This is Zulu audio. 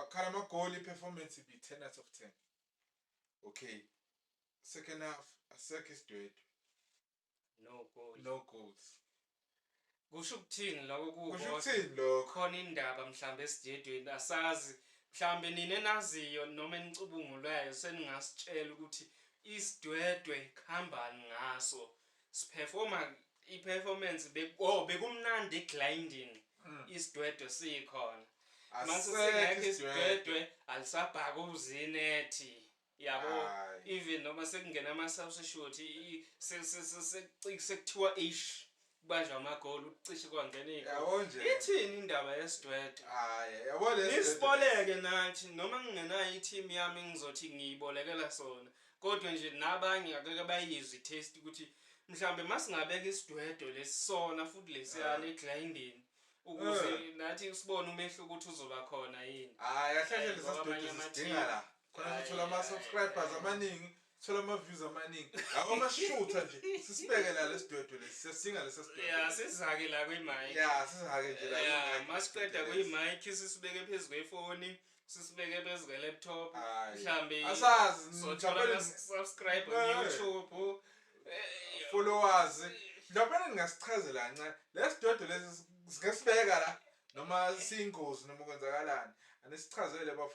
Kwakhala amagoli, i-performance ibi 10 out of 10. Okay, second half asekho isidwedwe. No goal. No goals. Kusho ukuthini lokho? Kusho Kukodwa ukuthini lokho? Khona indaba mhlambe esidwedweni, asazi. Mhlambe nina enaziyo noma enicubungulayo seningasitshela ukuthi isidwedwe kuhambani ngaso, siperforma i-performance oh, bekumnandi egrinding isidwedwe sikhona, mase Asekho singekho isidwedwe. Isidwedwe alisabhakuzi inethi, yabo. Hhayi. Even noma sekungena ama-substitute, sekuthiwa ish, kubanjwa amagoli, ukucishe kwangena igoli. Yabo nje. Ithini indaba yesidwedwe? Hayi, yabo lesi. Nisiboleke nathi, noma ngingenayo i-team yami ngizothi ngiyibolekela sona, kodwa nje nabanye akeke bayizwe i-taste ukuthi mhlambe masingabeka isidwedwe lesisona futhi lesiyana egrindini ukuze nathi sibone umehluko ukuthi uzoba khona yini. Hayi, kahle kahle Hayi, lesa ngoba sidwedwe amanye ama-team- sisidinga la khona sithola ama-subscribers amaningi, sithola ama-views amaningi ngako amashutha nje. Sisibeke la lesidwedwe lesi, siyasidinga lesa sidwedwe. Ya, sizake la kwi-mic. Ya, sizake nje la Ya, kwi-mic masiqeda lesidwedwe lesi. kwi-mic sisibeke phezu kwefoni, sisibeke phezu kwe-laptop. Hhayi. Mhlambe Asazi, sothola mhlawumbe ama-subscribe ku-YouTube. Followers, mhlawumbe ningasichazela kancane lesidwedwe lesi, singasibeka la noma siyingozi noma kwenzakalani? Anisichazele, bafo.